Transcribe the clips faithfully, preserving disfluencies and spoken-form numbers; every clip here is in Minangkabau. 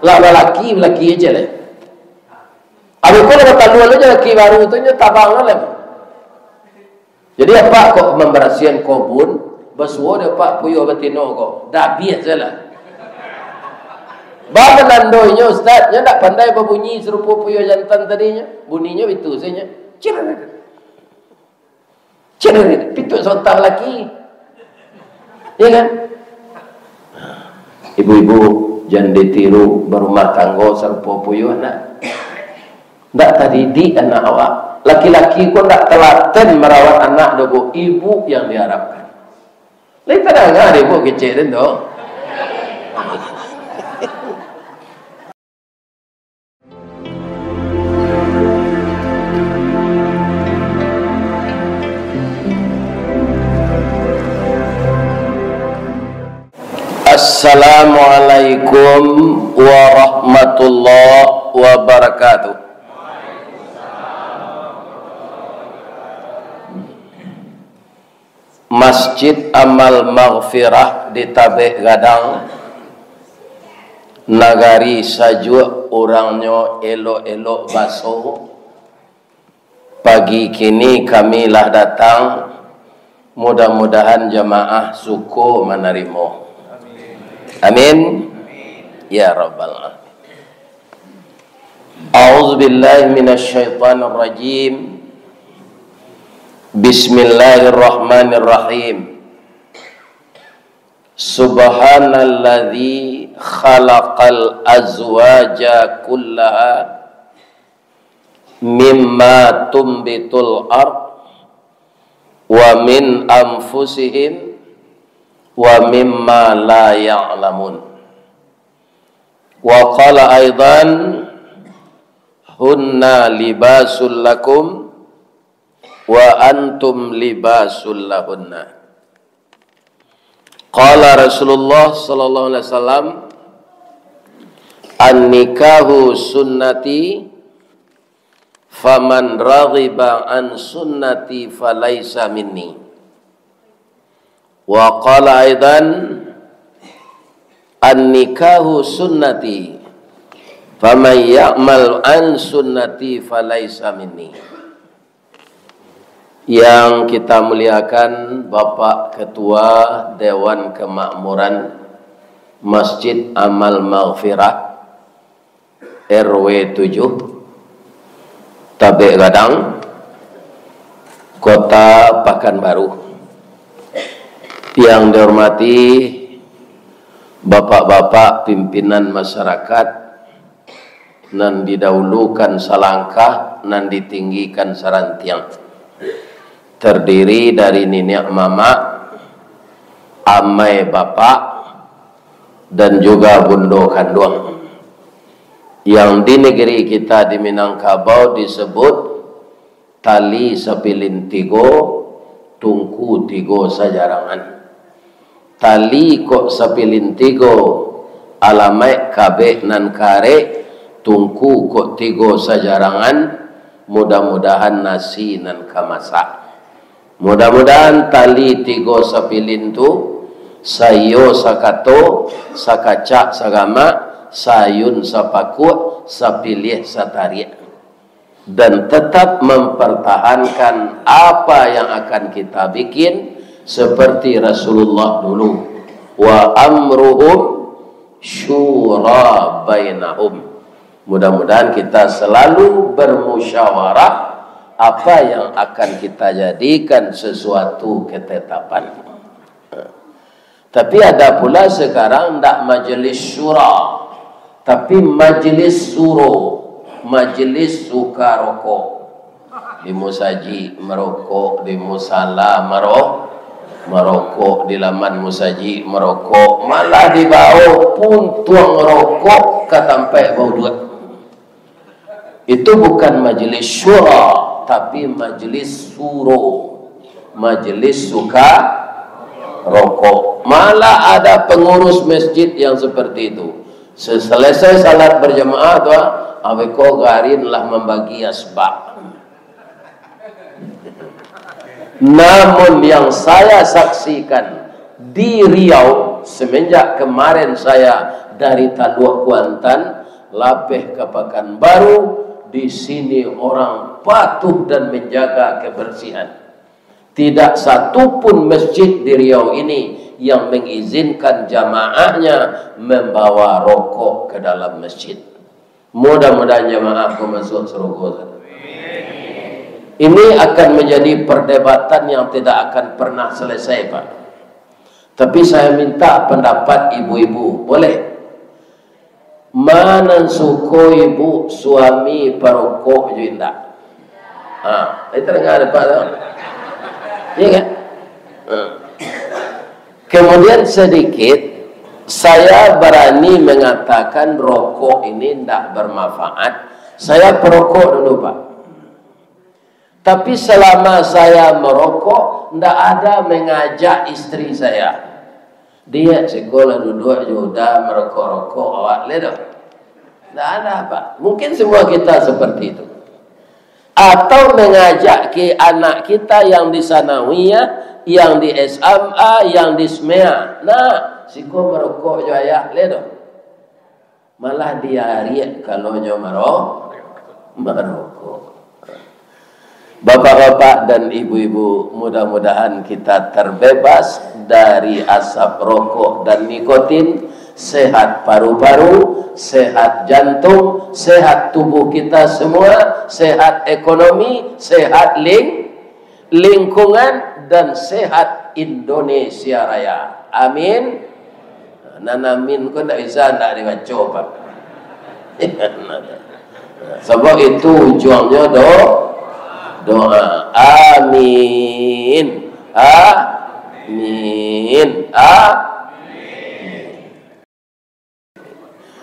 Lah balaki, balaki aja lah. Abih ko lah batalua lo je laki baru tu, nyo tabang lah. Jadi apak kok mambarasiahan kobun, basuo dek apak puyuah batino ko, dabiah sajolah. Ba manandoinyo, Ustaz, nyo ndak pandai babunyi sarupo puyuah jantan tadinyo. Bunyinyo itu sajo. Cir. Cir, pituak sontah laki. Ya kan? Ibu-ibu, jan ditiru barumah tanggo sarupo puyuah, nak. Ndak tadidik anak awak. Laki-laki ko ndak telaten marawat anak doh, Bu. Ibu yang diharapkan. Lai tadanga dek ibu kecek den tu. Assalamualaikum warahmatullahi wabarakatuh. Masjid Amal Maghfirah di Tabek Gadang, nagari sajuak, urangnyo elok-elok baso. Pagi kini kami lah datang, mudah-mudahan jamaah suko manarimo. Amin. Ya Rabbal Alamin. A'udzubillahi minasyaitonirrajim. Bismillahirrahmanirrahim. Subhanalladzi khalaqal azwaja kullaha mimma tumbitul ard wa min anfusihim wa mimma la ya'lamun. Wa qala aidan, hunna libasul lakum wa antum libasul lahunna. Qala Rasulullah sallallahu alaihi wasallam, an-nikahu sunnati, faman raghiba an sunnati falaisa minni. Wa qala aidan, an-nikahu sunnati, faman ya'mal an sunnati falaisa minni. Yang kita muliakan Bapak Ketua Dewan Kemakmuran Masjid Amal Maghfirah, R W tujuh, Tabek Gadang, Kota Pakanbaru. Yang dihormati bapak-bapak pimpinan masyarakat, nan didahulukan salangkah, nan ditinggikan sarantiang, terdiri dari niniak mamak, amai bapak, dan juga bundo kanduang. Yang di negeri kita di Minangkabau disebut tali sapilin tigo, tungku tigo sajarangan. Tali kok sapilin tigo, alamaik kabek nan karek, tungku kok tigo sajarangan, mudah-mudahan nasi nan ka masak. Mudah-mudahan tali tigo sapilin tu, saiyo sakato, sakacak sagamak, saayun sapakuak, sapiliah satariak, dan tetap mempertahankan apa yang akan kita bikin seperti Rasulullah dulu. Wa amruhum syura bainahum. Mudah-mudahan kita selalu bermusyawarah apa yang akan kita jadikan sesuatu ketetapan. Tapi ada pula sekarang ndak majelis syura, tapi majelis suro, majelis suka rokok. Di musajik marokok, di musala maro-, marokok, di laman musajik marokok, malah dibawo puntuang rokok ka tampek bauduak. Itu bukan majelis syura, tapi majelis suro, majelis suka rokok. Malah ada pengurus masjid yang seperti itu. Seselesai salat berjamaah tu, ah, abih ko garin lah mambagi asbak. Namun yang saya saksikan di Riau, Semenjak kemarin saya dari Taluk Kuantan, lapeh ka Pakanbaru, di sini orang patuh dan menjaga kebersihan. Tidak satu pun masjid di Riau ini yang mengizinkan jamaahnya membawa rokok ke dalam masjid. Mudah-mudahan jamaah ko masuak sarugo. Ini akan menjadi perdebatan yang tidak akan pernah selesai, Pak. Tapi saya minta pendapat ibu-ibu, boleh? Ma nan suko ibu, suami parokok jo indak? Ha, itu dengar dapat tu. Iya kan? Ha. Kemudian sedikit, saya berani mengatakan rokok ini ndak bermanfaat. Saya perokok dulu, Pak. Tapi selama saya merokok, ndak ada mengajak istri saya. Dia sekolah duduk jo uda merokok-rokok awak le doh. Ndak ada, Pak. Mungkin semua kita seperti itu. Atau mengajak ke anak kita yang di sanawiyah, yang di S M A, yang di S M E A. Nah, siko merokok jo ayah le doh. Malah diariak kalau nyo maro-, marokok. Bapak-bapak dan ibu-ibu, mudah-mudahan kita terbebas dari asap rokok dan nikotin, sehat paru-paru, sehat jantung, sehat tubuh kita semua, sehat ekonomi, sehat ling-, lingkungan, dan sehat Indonesia Raya. Amin. Nan amin ko ndak bisa ndak dibaco, Pak. Sabab itu ujuangnyo do-, doa. Amin. Amin. Amin.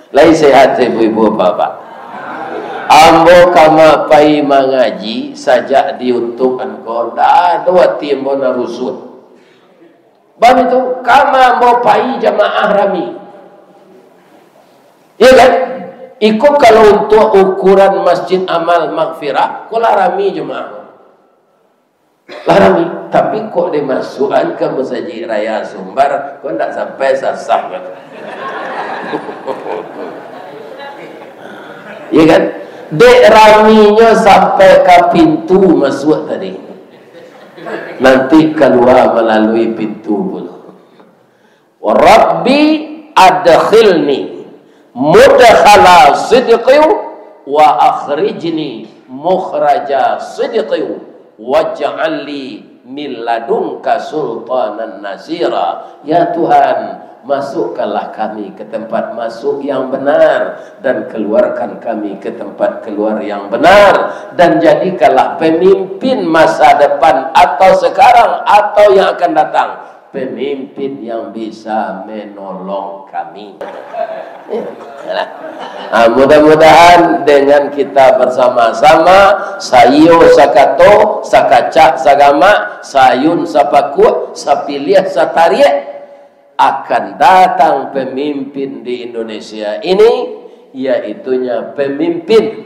Lai sehat, ibu-ibu, bapak-bapak? Ambo kama pai mangaji sajak di YouTube an ko, ndak ado ati ambo nan rusuah. Bab itu, kama ambo pai jamaah rami. Iya kan? Iko kalau untuak ukuran Masjid Amal Maghfirah, ko lah rami jamaah. Lah rami, tapi kok dimasuakan ka Masajik Raya Sumbar, kok ndak sampai sasah kan? Iya kan? Dek raminyo sampai ka pintu masuak tadi. Nanti kalua malalui pintu pulo. Rabbi adkhilni mudkhala sidqin wa akhrijni mukhraja sidqin waj'al li min ladunka sultanan nasira. Ya Tuhan, masukkanlah kami ke tempat masuk yang benar dan keluarkan kami ke tempat keluar yang benar, dan jadikanlah pemimpin masa depan atau sekarang atau yang akan datang pemimpin yang bisa menolong kami. Yalah. Ah, mudah-mudahan dengan kita bersama-sama, saiyo sakato, sakacak sagamak, saayun sapakuk, sapiliah satariak, akan datang pemimpin di Indonesia ini, yaitunya pemimpin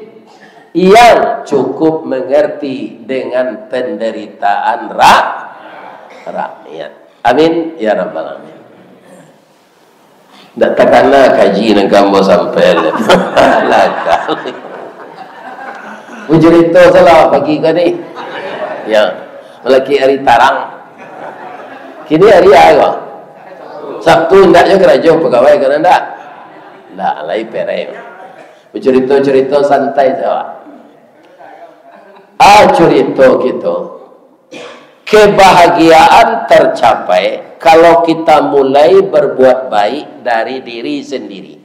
yang cukup mengerti dengan penderitaan ra-, rakyat. Amin ya rabbal alamin. Ndak takana kaji nan ka ambo sampaian. Lakal. Bujurito salah pagi tadi. Ya, lagi hari tarang. Kini hari apo? Sabtu ndak jo karajo pagawai kan ndak? Ndak, lai pereng. Bujurito-curito santai sajo. Ah, curito kito. Kebahagiaan tercapai kalau kita mulai berbuat baik dari diri sendiri.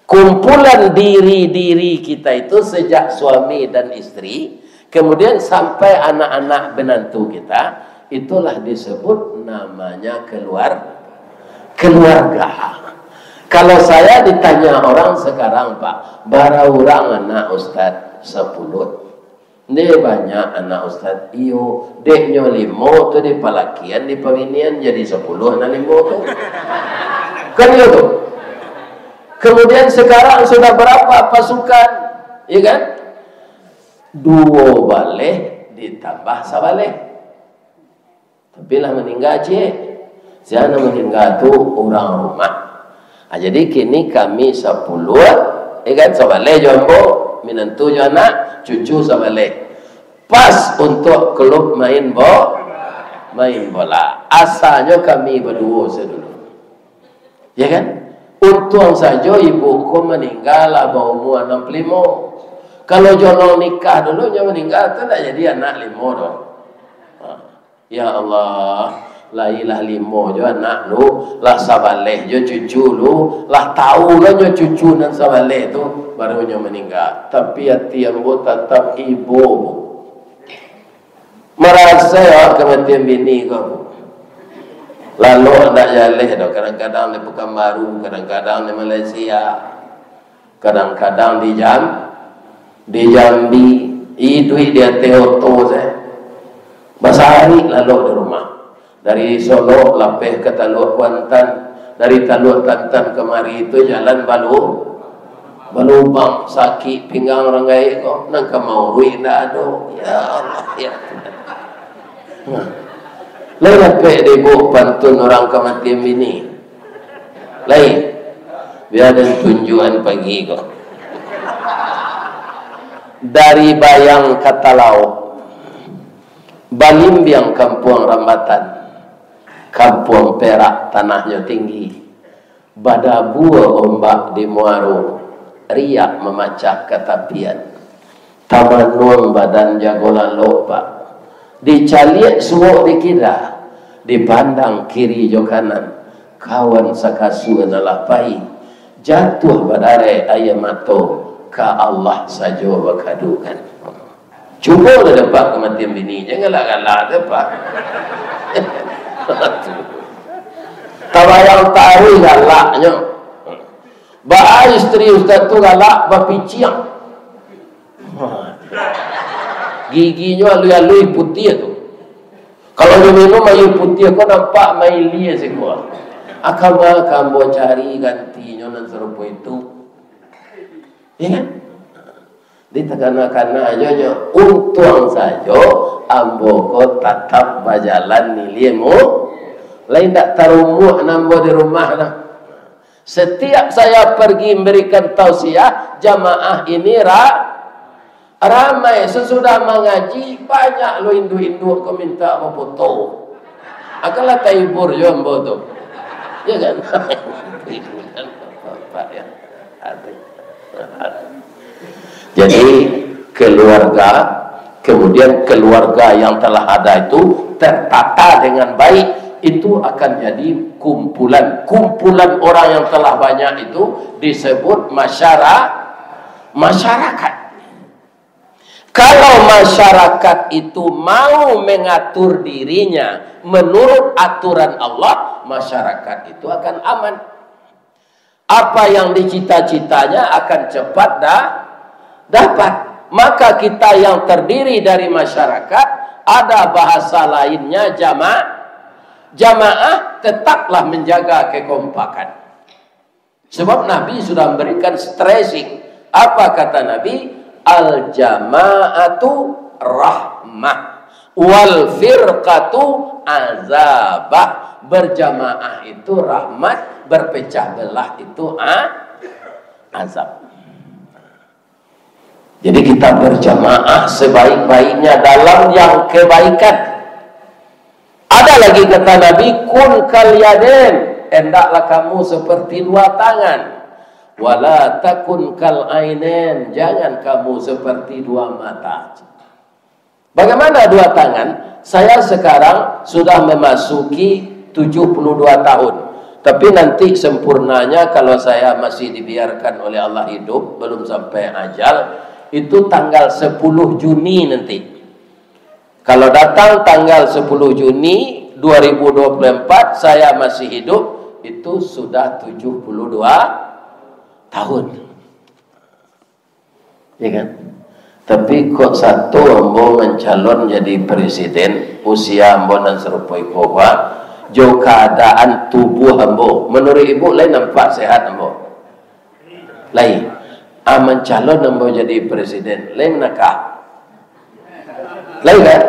Kumpulan diri-diri kita itu sejak suami dan istri, kemudian sampai anak-anak menantu kita, itulah disebut namanya keluar-, keluarga. Kalau saya ditanya orang sekarang, Pak, bara urang anak Ustaz? Sapuluah. Nde banyak anak Ustaz? Iyo, dek nyo limo tu dipalakian, dipabinian, jadi sapuluah nan limo tu. Kan iyo tu. Kemudian sekarang sudah berapa pasukan? Ya kan? Duo baleh ditambah sabaleh. Tapi lah maningga ciek. Sia nan maningga tu urang rumah. Ah, jadi kini kami sapuluah, eh kan, sabaleh jo ambo, minantu jo anak, cucu sabaleh. Pas untuak klub main bo-, main bola. Asanyo kami baduo sadulu. Ya kan? Untuang sajo ibu ko maningga lah baumua anam puluah limo. Kalau jolong nikah dulu, nyo maningga tu ndak jadi anak limo doh. Ha. Ya Allah, lai lah limo jo anak lu, lah sabaleh jo cucu lu, lah tau lo nyo cucu nan sabaleh tu, baru nyo maningga. Tapi ati ambo tatap ibo, Bu. Marasai awak kamatian bini ko, Bu. Lalok ndak jaleh doh, kadang-kadang di Pekanbaru, kadang-kadang di Malaysia, kadang-kadang di Jam-, di Jambi, iduik di ateh oto sajo. Basahari lalok di rumah. Dari Solok lapeh ka Taluak Kuantan, dari Taluak Tantan kamari tu jalan balu-, balubang, sakik pinggang urang gaek ko, nan ka mauruik ndak ado. Ya Allah, ya Tuhan. Nah. Lai dapek dek ibu pantun urang kamatian bini? Lai. Bia den tunjuakan pagi ko. Dari Bayang ka Talauk, balimbiang Kampuang Rambatan, Kampuang Perak tanahnyo tinggi, badabua ombak di muaro, riak mamacah ka tapian. Tamanuang badan jago lalok, Pak. Dicaliak suok di kida, dipandang kiri jo kanan, kawan sakasua nan lah pai, jatuah badareh aia mato, ka Allah sajo bakadukan. Cubolah dapek kamatian bini, jan galak-galak dapek. Tabayang taruih galaknyo. Baa istri ustaz tu galak bapiciang. Giginyo aluih-aluih putiah tu. Kalau nyo minum aia putiah ko nampak mailia siko. Akama ka ambo cari gantinyo nan sarupo itu. Ya kan? Di takana-kana ajo nyo, untuang sajo ambo ko tatap bajalan nilie mu-, lain dak tarumuak nan ambo di rumah lah. Setiap saya pergi memberikan tausiah, jamaah ini ra-, ramai. Sesudah mangaji, banyak lo induak-induak ko minta bafoto. Akanlah tahibur jo ambo tu. Ya kan? Hiburan Bapak ya. Aduh. Jadi, keluarga, kemudian keluarga yang telah ada itu tertata dengan baik, itu akan jadi kumpulan. Kumpulan orang yang telah banyak itu disebut masyara-, masyarakat. Kalau masyarakat itu mau mengatur dirinya menurut aturan Allah, masyarakat itu akan aman. Apa yang dicita-citanya akan cepat da-, dapat. Maka kita yang terdiri dari masyarakat, ada bahasa lainnya jama-, jamaah, tetaplah menjaga kekompakan. Sebab Nabi sudah memberikan stressing. Apa kata Nabi? "Al-jama'atu rahmah, wal firqatu azabah." Berjamaah itu rahmat, berpecah belah itu a-, azab. Jadi, kita berjamaah sebaik-baiknya dalam yang kebaikan. Ada lagi kata Nabi, "Kun kal yadain, hendaklah kamu seperti dua tangan. Wala takun kal ainain, jangan kamu seperti dua mata." Bagaimana dua tangan? Saya sekarang sudah memasuki tujuh puluh dua tahun. Tapi nanti sempurnanya, kalau saya masih dibiarkan oleh Allah hidup, belum sampai ajal, itu tanggal sepuluh Juni nanti. Kalau datang tanggal sepuluh Juni dua ribu dua puluh empat, saya masih hidup, itu sudah tujuh puluh dua tahun. Ya kan? Tapi kok sato ambo mancalon jadi presiden, usia ambo nan sarupo iko, Pak, jo keadaan tubuh ambo, menurut ibu, lai nampak sehat ambo? Lai. Ah, mancalon ambo jadi presiden, lai manakah? Lai kan?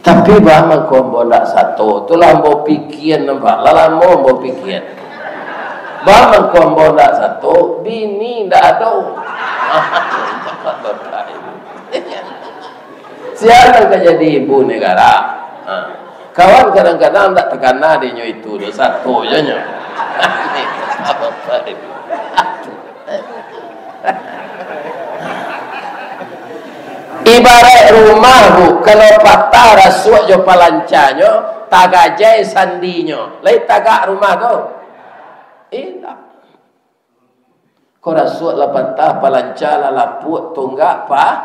Tapi baa mangko ambo ndak sato, tu lah ambo pikian, nampak? Lah lamo ambo pikian. Baa mangko ambo ndak sato, bini ndak ado. Sia nan ka jadi ibu negara? Ha. Kawan kadang-kadang ndak takana dek nyo itu, dek sato jo nyo. Ibarat rumah tu, kalau patah rasuak jo palancanyo, tagajai sandinyo, lai tagak rumah tu? Indak. Ko rasuak lah patah, palanca lah lapuak, tunggak pa-,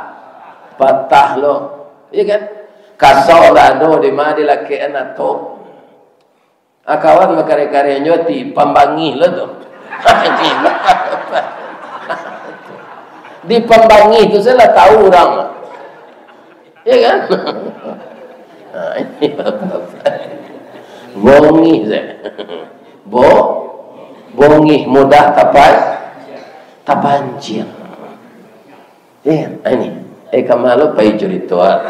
patah lo. Iyo kan? Kasau lah ado, di ma dilakekan atok? Ah, kawan bakareh-karehnyo ti pambangih lo tu. Di pambangih tu sajolah tahu urang. Ya kan? Ha, ini bapak-bapak. Bongih sajo. Bo-, bongih mudah tapan-, tapanciang. Eh, ini. Eh, kama lo pai curito, ah.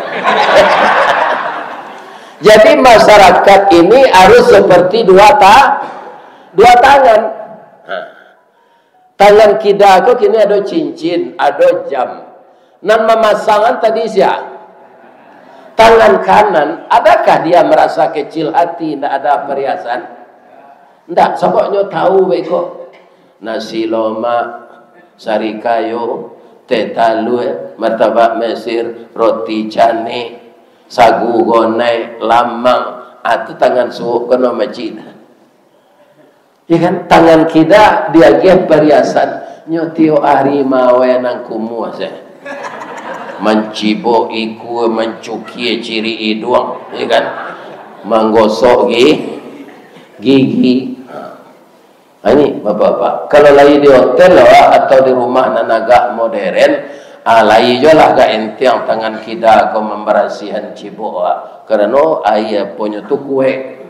Jadi, masyarakat ini harus seperti dua ta-, dua tangan. Ha. Tangan kida ko kini ado cincin, ado jam. Nan mamasangan tadi sia? Tangan kanan. Adakah dia merasa kecil hati, ndak ada perhiasan? Ndak, sababnyo tahu beko. Nasi lomak, sarikayo, teh talua, martabak Mesir, roti canai, sagu gonai, lamang. Ah, tu tangan suok ko nan macik. Ya kan? Tangan kida diagiah pariasan. Nyo tiok ari mawai nan kumuah sajo. Mancibok ikua, mancukia ciriak iduang, ya kan? Manggosok gi-, gigi. Ha. Ha, ini, bapak-bapak. Kalau lai di hotel lah, atau di rumah nan agak modern, ah, lai jo lah agak enteng tangan kida ko mambarasiahan cibok, ah. Karano aia punyo tu kuaik.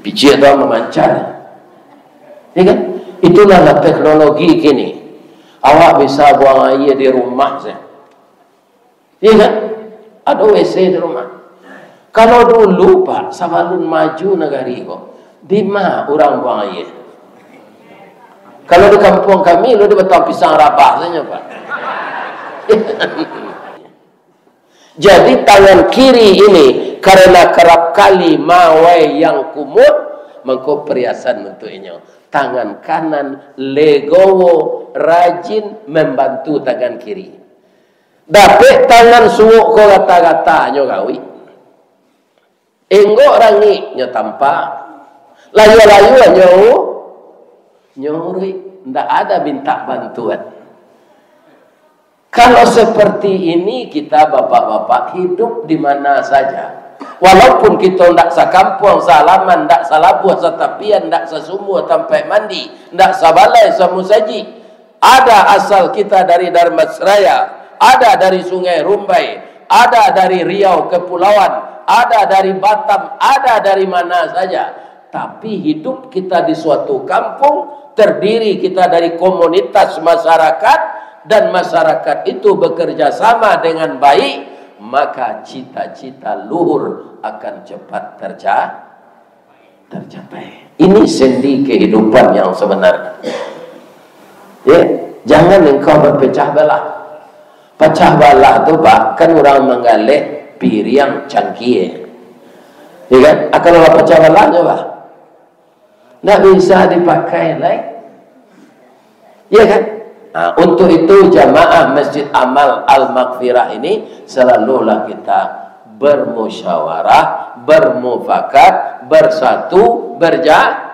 Picik tu mamancar. Ya kan? Itulah lah teknologi kini. Awak bisa buang aia di rumah sajo. Ya kan? Ado W C di rumah. Kalau dulu, Pak, sabalun maju nagari ko, di ma urang buang aia? Kalau di kampuang kami, lo di batang pisang rabah sajo, Pak. Jadi, tangan kiri ini, karena kerap kali mawai yang kumuah, mangko pariasan untuak inyo. Tangan kanan legowo, rajin membantu tangan kiri. Dapek tangan suok ko gata-gatanyo gawik. Enggok rangik nyo tampa, layua-layua nyo, nyo uruik, ndak ada minta bantuan. Kalau seperti ini kita, bapak-bapak, hidup di mana saja, walaupun kita ndak sakampuang, saalaman, ndak salabuah, satapian, ndak sasumua tampek mandi, ndak sabalai samusajik, ada asal kita dari Dharmasraya, ada dari Sungai Rumbai, ada dari Riau Kepulauan, ada dari Batam, ada dari mana saja. Tapi hidup kita di suatu kampung, terdiri kita dari komunitas masyarakat, dan masyarakat itu bekerja sama dengan baik, maka cita-cita luhur akan cepat terca-, tercapai. Ini sendi kehidupan yang sebenarnya. Ya, jangan engkau berpecah belah. Pecah belah tu, Pak, kan urang manggaleh piriang cangkie. Ya kan? Ah, kalau lah pecah belah, nyo, Pak, ndak bisa dipakai lai. Ya kan? Nah, untuk itu jamaah Masjid Amal Al-Maghfirah ini selalulah kita bermusyawarah, bermufakat, bersatu, berja-,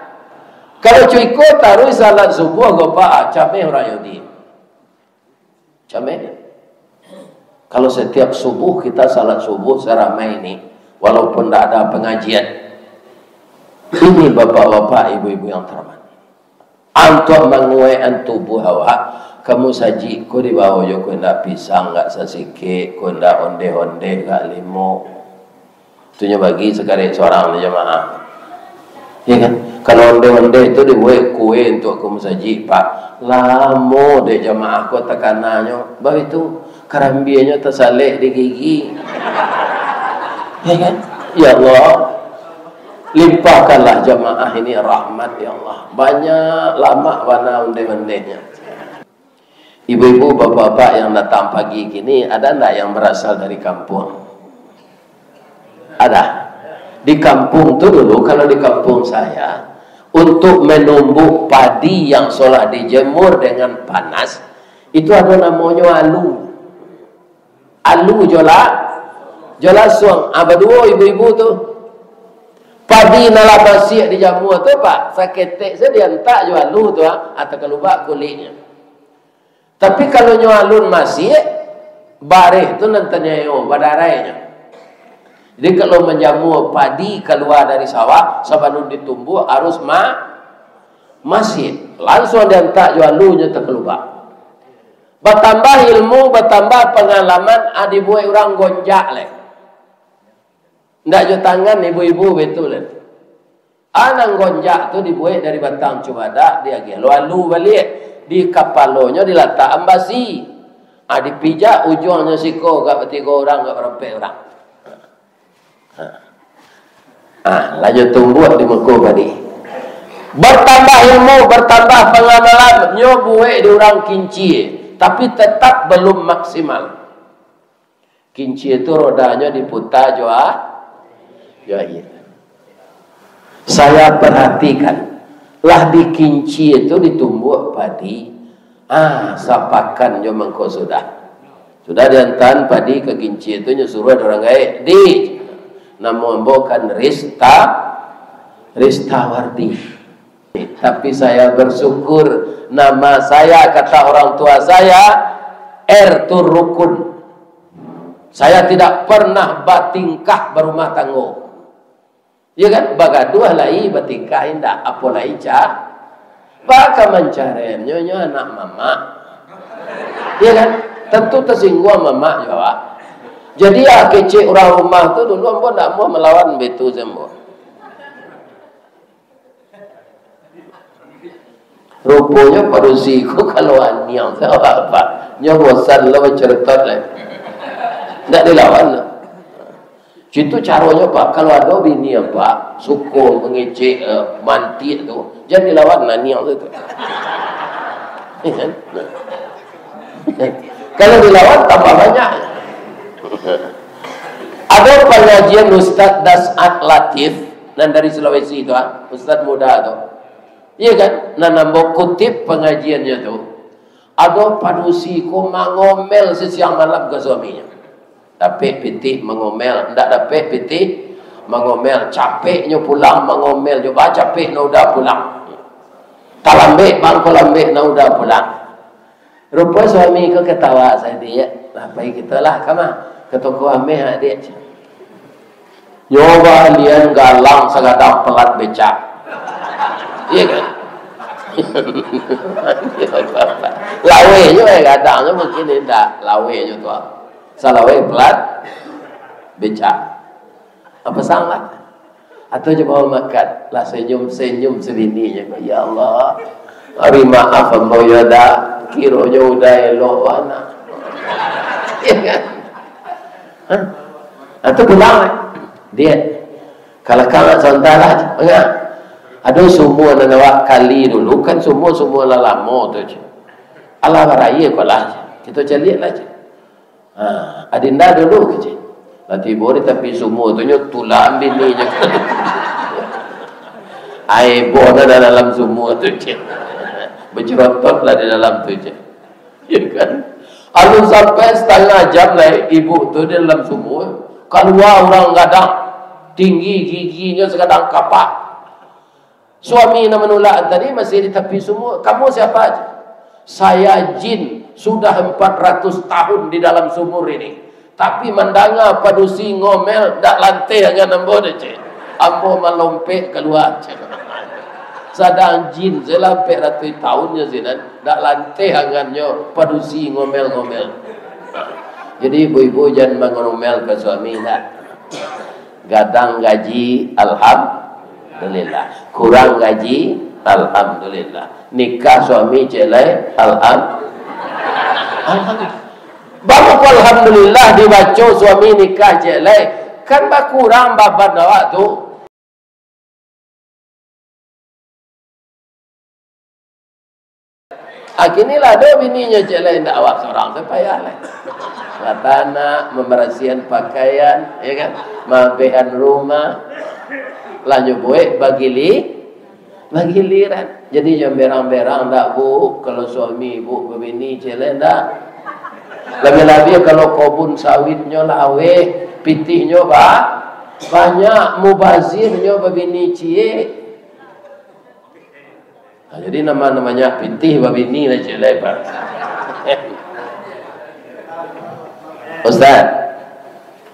kalau cuko taruih salat subuh ko, Pak, cameh urang Yahudi. Cameh. Kalau setiap subuh kita salat subuh seramai ini, walaupun ndak ada pengajian. Ini bapak-bapak, ibu-ibu yang terhormat. Antuak manguaikan tubuh awak, ka musajik ko dibawo jo ko indak pisang gak sasikik, ko indak ondeh-ondeh gak limo. Tu nyo bagi sakarek surang di jamaah. Ya kan? Kalau ondeh-ondeh tu dibuek kue untuak ka musajik, Pak. Lamo dek jamaah ko takananyo. Baitu, karambianyo tasalek di gigi. Ya kan? Ya Allah, limpahkanlah jamaah ini rahmat, ya Allah. Banyak lamak bana ondeh-ondehnyo. Ibu-ibu, bapak-bapak yang datang pagi kini, ada ndak yang berasal dari kampung? Ada. Di kampung tu dulu, kalau di kampung saya, untuk menumbuk padi yang sudah dijemur dengan panas, itu ada namonyo alu. Alu jo la-, jo lasuang. Ah, baduo ibu-ibu tu. Padi nan lah masiak dijamua tu, Pak, saketek sajo diantak jo alu tu, ah, atau kalubak kuliknyo. Tapi kalau nyo alun masiak, bareh tu nan tanyayo, badarainyo. Jadi kalau manjamua padi kalua dari sawah, sabalun ditumbuak harus ma-, masiak. Lansuang diantak jo alunyo takalubak. Batambah ilmu, batambah pangalaman, ah, dibuek urang gonjak lai. Ndak jo tangan ibu-ibu betul lai. Ah, nan gonjak tu dibuek dari batang cubadak, diagiah lo alu baliak. Di kapalonyo dilatak ambasi. Ah, dipijak ujuangnyo siko, agak batigo urang, agak barampek urang. Ah, lanjut tumbuak di muko padi. Bertambah ilmu, bertambah pengamalan, nyo buek di urang kincia, tapi tetap belum maksimal. Kincia tu rodanyo diputa jo a-, jo aia. Saya perhatikan, lah di kincia tu ditumbuak padi, ah, sapakan jo mangko sudah. Sudah diantaan padi ka kincia tu, nyo suruah dek urang gaek, "Di, namo ambo kan Rista, Ristawardi." Tapi saya bersyukur, nama saya, kata orang tua saya, R tu rukun. Saya tidak pernah batingkah barumah tanggo. Ya kan? Bagaduah lai, batingkah indak, apo lai ca-, baka mancaraian nyo, nyo anak mamak. Ya kan? Tentu tasingguang mamak jo awak. Jadi, ah, kecek urang rumah tu dulu, ambo ndak amuah malawan baitu se ambo. Ruponyo padusi ko kalau aniang se awak, Pak. Nyo bosan lo bacarotot lai. Ndak dilawan lo. Situ caronyo, Pak, kalau ado bini, Pak, suko mangecek, eh, mantiak tu, jan dilawan, naniang tu, tu. Kalau dilawan, tambah banyak. Ado pangajian Ustaz Dasat Latif, nan dari Sulawesi tu, ah, Ustaz muda tu. Iya kan? Nan ambo kutip pangajiannyo tu. Ado padusi ko mangomel sasiang malam ka suaminyo. Dapek pitih mangomel, ndak dapek pitih mangomel. Capeknyo pulang mangomel jo, "Bah, capek nan uda pulang. Talambek, bang, ko lambek nan uda pulang." Rupo suami ko katawa sajo, "Lah, pai kito lah, kama? Ka toko ameh, Diak." Nyo balian galang sagadang pelat becak. Iya kan? Laweh nyo, eh, gadangnyo mungkin indak. Laweh nyo tu, ah. Salaweh pelat becak. Apa salah? Atau cubo makan, lah senyum-senyum sabininyo. Ya Allah, bari maaf ambo yo, Da. Kironyo uda elok bana. Iya kan? Hah? Atau pulang, eh? Diak, ka lakang sabanta lah, manga. Ado sumua nan awak kali dulu, kan sumua-sumua lah lamo tu, ceh. Alah baraia ko lah, ceh. Kito caliak lah, ceh. Ha, adinda dulu, kecek. Lah tibo di tapi sumua tu, nyo tulak bininyo. Aia boh nan dalam sumua tu, cek. Bacerotot lah di dalam tu, cek. Ya kan? Alun sampai satangah jam lai ibu tu di dalam sumua, kalua urang gadang, tinggi giginyo sagadang kapak. Suami nan manulak tadi masih di tapi sumua. "Kamu siapa?" "Saya jin, sudah empat ratus tahun di dalam sumur ini. Tapi mandanga padusi ngomel, ndak lanteh angan ambo doh, cek. Ambo malompek kalua," cek. Sadang jin, salah ampek ratuih tahun nyo sinan, ndak lanteh angannyo padusi ngomel-ngomel. Jadi ibu-ibu jan mangomel ka suami, ndak. Gadang gaji, alhamdulillah. Kurang gaji, alhamdulillah. Nikah suami cek lai, alham-, alhamdulillah. Baru ko alhamdulillah dibaco suami nikah cek lai. Kan bakurang baban awak tu. Ah, kini lah ado bininyo ciek lai, indak awak surang tu payah lai. Batanak, mambarasiahan pakaian, ya kan? Maabehan rumah. Lah nyo buek bagili-, bagiliran. Jadi jan berang-berang ndak, Bu, kalau suami Ibu babini ciek lai ndak. Labiah-labiah kalau kobun sawitnyo laweh, pitihnyo ba-, banyak, mubazirnyo babini ciek. Nah, jadi nama-namanya pitih babini lah ciek lai, Pak. Ustaz,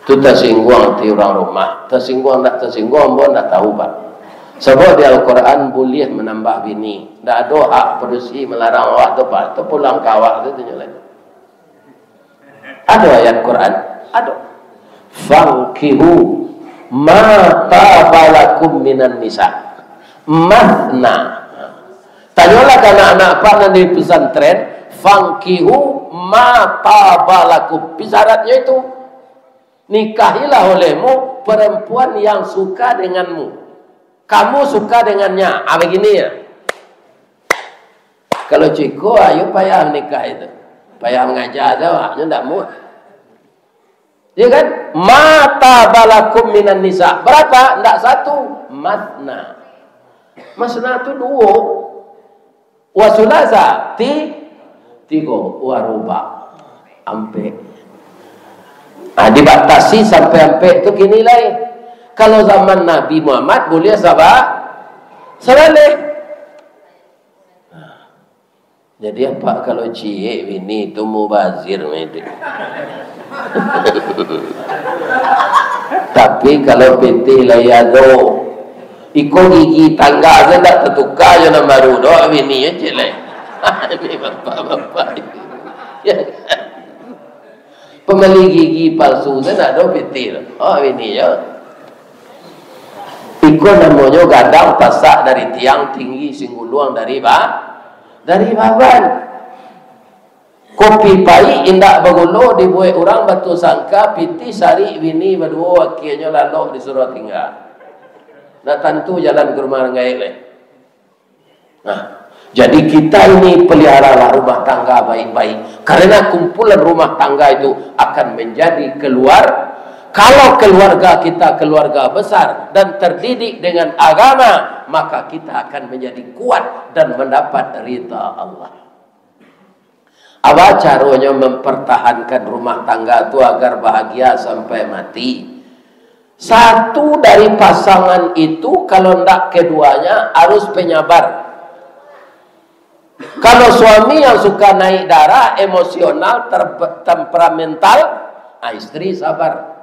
tu tasingguang ati urang rumah. Tasingguang ndak tasingguang, ambo ndak tahu, Pak. Sabab di Al-Quran buliah manambah bini. Ndak ado hak padusi malarang awak tu, Pak. Tu pulang ka awak tu, tu nyo lai. Ado ayat Quran? Ado. "Fankihu ma taba lakum minan nisa." Mathna. Tanyolah ka anak-anak Pak nan di pesantren, "Fankihu ma taba lakum." Pi syaratnyo itu, "Nikahilah olehmu perempuan yang suka denganmu." Kamu suka dengannya. Ah, begini ya. Kalau ciko, ayo payah nikah itu. Payah mangaja tu, awaknyo ndak muah. Ya kan? "Ma taba lakum minan nisa." Berapa? Ndak satu. Mathna. Mathna tu duo. Wa sulasa, ti-, tigo. Wa ruba, ampek. Ah, dibatasi sampai ampek tu kini lai. Kalau zaman Nabi Muhammad, buliah saba-, sabaleh. Nah, jadi apak kalau ciek bini tu mubazir mah itu. Tapi kalau pitih lai ado, iko gigi tangga se ndak tatuka jo nan baru doh, bini ciek lai. Ini bapak-bapak. Ya kan? Pambali gigi palsu tu ndak ado pitih tu. Oh, bini yo. Iko namonyo gadang pasak dari tiang, tinggi singguluang dari ba-, dari baban. Kopi paik indak bagulo dibuek urang batusangka, pitih sarik bini baduo, akienyo lalok disuruah tingga. Ndak tantu jalan ka rumah urang gaek lai. Nah, jadi kita ini peliharalah rumah tangga baik-baik. Karena kumpulan rumah tangga itu akan menjadi keluar-, kalau keluarga kita keluarga besar dan terdidik dengan agama, maka kita akan menjadi kuat dan mendapat ridha Allah. Apa caronyo mempertahankan rumah tangga tu agar bahagia sampai mati? Satu dari pasangan itu, kalau ndak keduanya, harus penyabar. Kalau suami yang suka naik darah, emosional, ter-, temperamental, ah, istri sabar.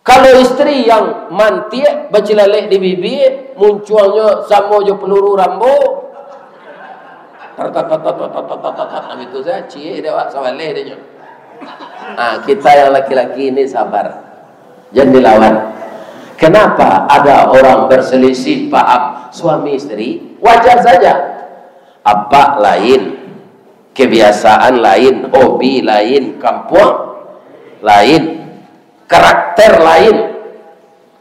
Kalau istri yang mantiak, bacilalek di bibia, muncuangnyo samo jo peluru Rambo, tar, tar, tar, nah, itu saja, ciek dek awak, sabaleh dek nyo. Ah, kita yang laki-laki ini sabar. Jan dilawan. Kenapa ada orang berselisih paham suami istri? Wajar saja. Apak lain, kebiasaan lain, hobi lain, kampuang lain, karakter lain.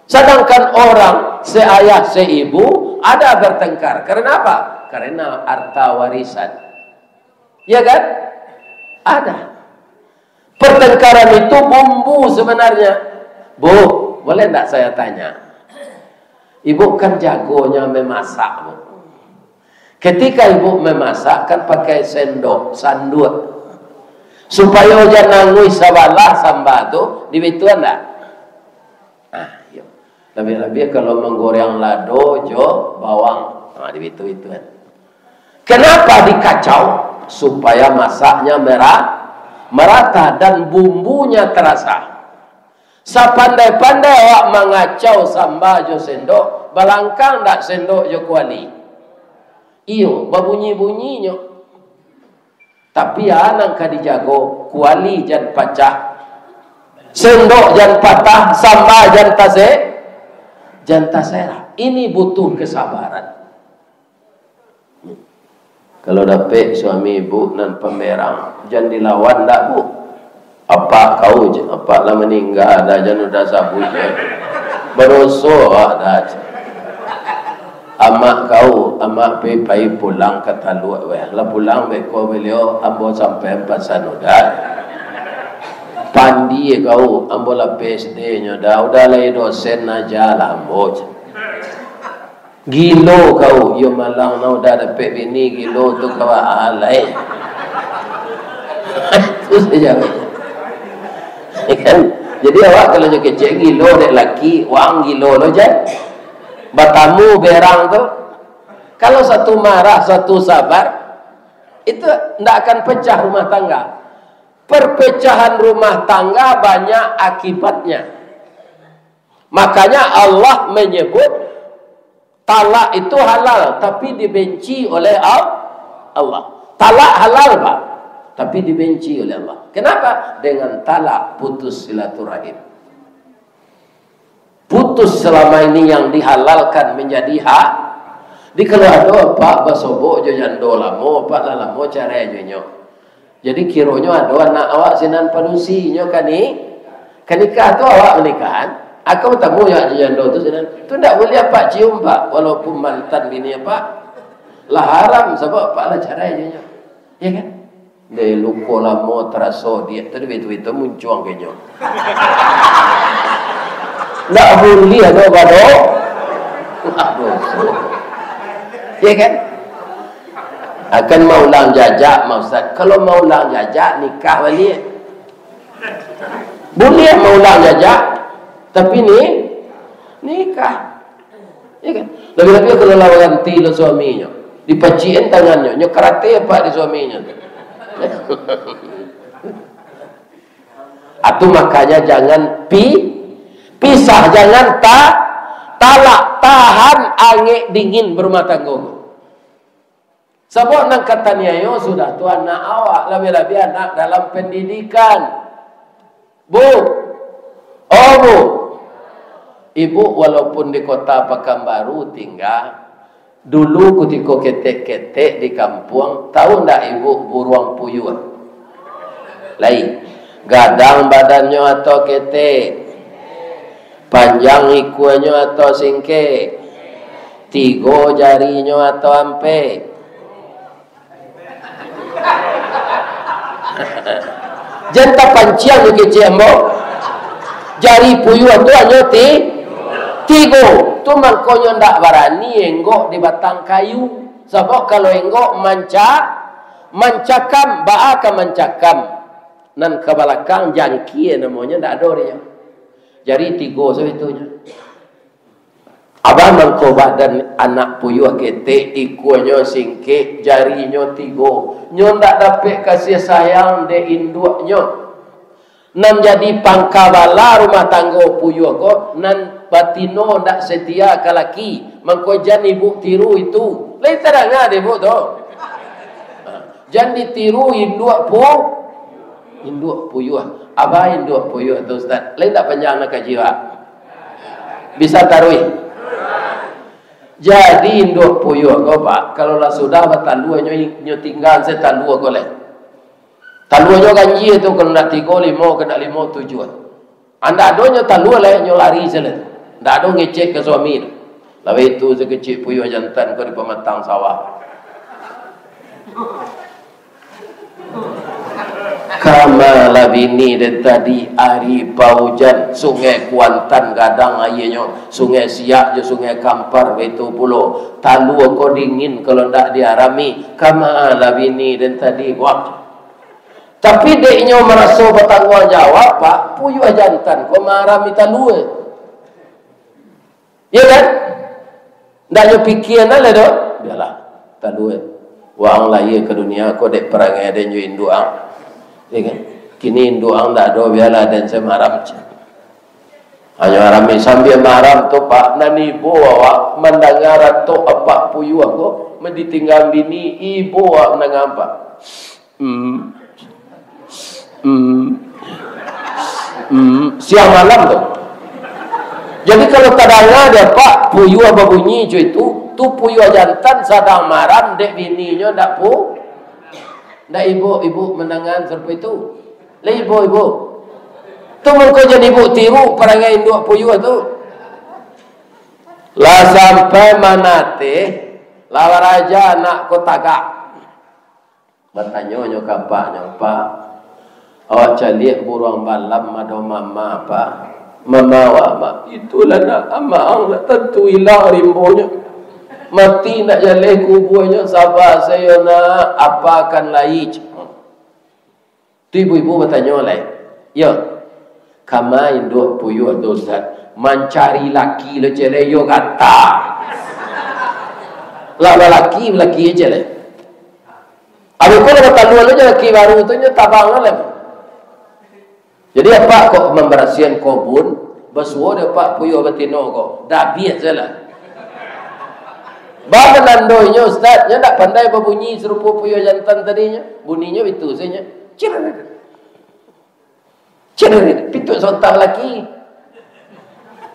Sedangkan orang seayah seibu ada bertengkar. Karena apa? Karena harta warisan. Ya kan? Ada. Pertengkaran itu bumbu sebenarnya. Bu, boleh ndak saya tanya? Ibu kan jagonyo memasak, Bu. Ketika ibu memasak, kan pakai sendok, sanduak. Supayo jan anguih sabalah samba tu, dibituan ndak? Ah, iyo. Labiah-labiah kalau manggoreng lado jo bawang. Ah, dibitu-bituan. Kenapa dikacau? Supaya masaknya mera-, merata dan bumbunya terasa. Sapandai-pandai awak mangacau samba jo sendok, balangkang ndak sendok jo kuali? Iyo, babunyi-bunyinyo. Tapi a nan ka dijago, kuali jan pacah, sendok jan patah, samba jan tase-, jan taserah. Ini butuh kesabaran. Kalau dapek suami ibu nan pamberang, jan dilawan dak, Bu? Apak kau, cek, apak lah maningga, dah jan udah sabuik, cek. Badoso awak dah, cek. Amak kau, amak pai, pai pulang ka Taluk weh. Lah pulang beko baliau, ambo sampaian pasan udah. Pandie kau, ambo lah P S D nyo dah, udah lai dosen aja lah ambo, cek. Gilo kau, iyo malang nah udah dapek bini gilo tu kawak alai. Itu saja. Ya kan? Jadi awak kalau nyo kecek gilo dek laki, wang gilo lo jan. Batamu berang tu. Kalau satu marah, satu sabar, itu ndak akan pecah rumah tangga. Perpecahan rumah tangga banyak akibatnya. Makanya Allah menyebut talak itu halal, tapi dibenci oleh Al-, Allah. Talak halal, Pak, tapi dibenci oleh Allah. Kenapa? Dengan talak putus silaturahim. Putus selama ini yang dihalalkan menjadi ha-, di kalau ado, Pak, basobok jo jando lamo, Pak, lah lamo carai jo inyo. Jadi, kironyo ado anak awak sinan padusi, inyo ka ni-, ka nikah tu awak manikahan. Ako batamu yo jo jando tu sinan. Tu ndak buliah apak cium, Pak, walaupun mantan bini apak. Lah haram, sabab apak lah carai jo inyo. Ya kan? Deh, luko lamo taraso, diak tadi betul-betul muncuang ka inyo. Ndak buliah ado bado. Aduh. Ya kan? Akan maulang jajak, Mak Ustaz. Kalau maulang jajak, nikah baliak. Buliah maulang jajak, tapi ni, nikah. Ya kan? Labiah-labiah kalau lah baranti lo suaminyo, dipacikan tangannyo, nyo karate apak di suaminyo tu. Atu makanya jangan pi-, pisah, jangan ta-, talak, tahan angek dingin berumah tanggo. Sabab nan ka taniayo sudah tu anak awak, labiah-labiah anak dalam pendidikan. Bu, oh Bu, Ibu walaupun di kota Pakanbaru tingga, dulu kutiko ketek-ketek di kampuang, tahu ndak Ibu buruang puyuah? Lai, gadang badannyo atau ketek? Panjang ikuanyo atau singkek? Tigo jarinyo atau ampek? Jan tapanciang jo kecek ambo. Jari puyuah tu hanyo ti-, tigo. Tu mangkonyo ndak barani enggok di batang kayu. Sabab kalau enggok manca-, mancakam, baa ka mancakam. Nan ka balakang jangkie namonyo, ndak ado dinyo. Jari tigo sajo itunyo. Abah mangko badan anak puyuah ketek, ikuanyo singkek, jarinyo tigo. Nyo ndak dapek kasih sayang dek induaknyo. Nan jadi pangka bala rumah tanggo puyuah ko, nan batino ndak setia ka laki. Mangko jan ibu tiru itu. Lai tadanga dek ibu tu? Jan ditiru induak pu-, induak puyuah. Abah induak puyuah tu, Ustaz. Lai ndak panjang nak kaji, Pak? Bisa taruih. Jadi induak puyuah ko, Pak, kalau lah sudah batalua, nyo, nyo tingga se talua ko lai. Talua nyo ganjia tu, kalau ndak tigo, limo, kalau ndak limo, tujuah. Andak adonyo talua lai, nyo lari se lai. Ndak ado ngecek ka suami tu. Labiah tu sakecek puyuah jantan ko di pamatang sawah. Kama lah bini den tadi ari paujan, Sungai Kuantan gadang aianyo, Sungai Siak jo Sungai Kampar baitu pulo. Talua ko dingin kalau ndak diarami. Kama lah bini den tadi, wak. Tapi dek inyo maraso batangguang jawab, Pak, puyuah jantan ko maarami talua. Iyo kan? Ndak nyo pikia nan lai doh. Bialah, talua. Waang lahia ka dunia ko dek parangai den jo induak ang. Iyo kan? Kini induak ang ndak ado, bialah den se maaram. Hanyo arami sambia maaram tu, Pak, nan ibo awak mandanga ratok apak puyuah ko, manditinggaan bini, ibo awak mandanga, Pak. Hmm. Hmm. Hmm. Siang malam tu. Jadi, kalau tadanga dek apak puyuah babunyi co itu, tu puyuah jantan sadang maaram dek bininyo, ndak pu-, ndak ibo, ibo mandanga sarupo itu. Ibu-ibu, tu mangko jadi bukti tiru parangai induak puyuah tu. Lah sampai manateh, lah baraja anak ko tagak. Batanyo nyo ka apaknyo, "Pak, awak caliak buruang balam ado mama, Pak." "Mama awak, Mak?" "Itulah, Nak, amak ang nak tantu ilang rimbonyo. Mati nak jaleh kubuanyo, saba sajo, Nak, apa akan lai?" Tu ibu-ibu batanyo lai. Yo, kama induak puyuah tu, Ustaz, mancari laki lo cele yo gata. Lah balaki, balaki cele. Abih ko lah batalua lo laki baru tu, nyo tabang lah. Jadi apak kok mambarasiahan kobun, basuo dek apak puyuah batino ko, dabiah sajolah. Ba manandoinyo, Ustaz, nyo ndak pandai babunyi sarupo puyuah jantan tadinyo. Bunyinyo bitu sajo. Cir. Cir, pituak sabatang laki.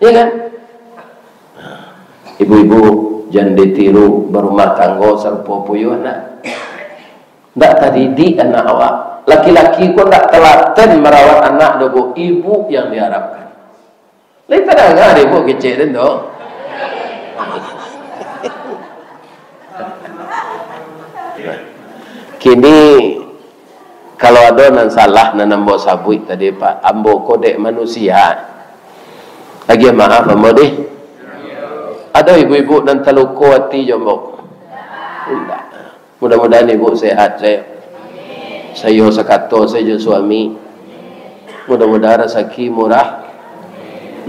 Ya kan? Ibu-ibu, jan ditiru barumah tanggo sarupo puyuah, nak. Ndak tadidik anak awak. Laki-laki ko ndak talaten marawat anak doh, Bu. Ibu yang diharapkan. Lai tadanga dek ibu kecek den tu. Kini, kalau ado nan salah nan ambo sabuik tadi, Pak, ambo ko dek manusia. Agiah maaf ambo deh. Ado ibu-ibu nan taluko ati jo ambo? Indak. Mudah-mudahan ibu sehat sajo. Sajo sakato sajo jo suami. Mudah-mudahan rasaki murah.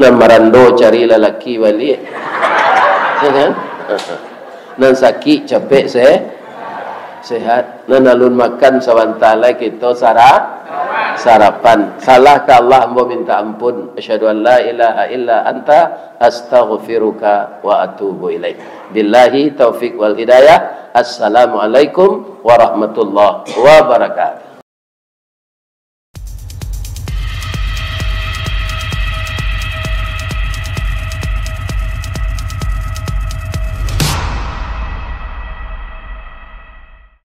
Nan marando cari lalaki baliak. Ya kan? Nan sakik capek se-, sehat. Nan alun makan sabanta lai kito sara-, sarapan. Salah ka Allah, ambo minta ampun. Asyhadu an la ilaha illa anta, astaghfiruka wa atubu ilaik. Billahi taufik wal hidayah. Assalamualaikum warahmatullahi wabarakatuh.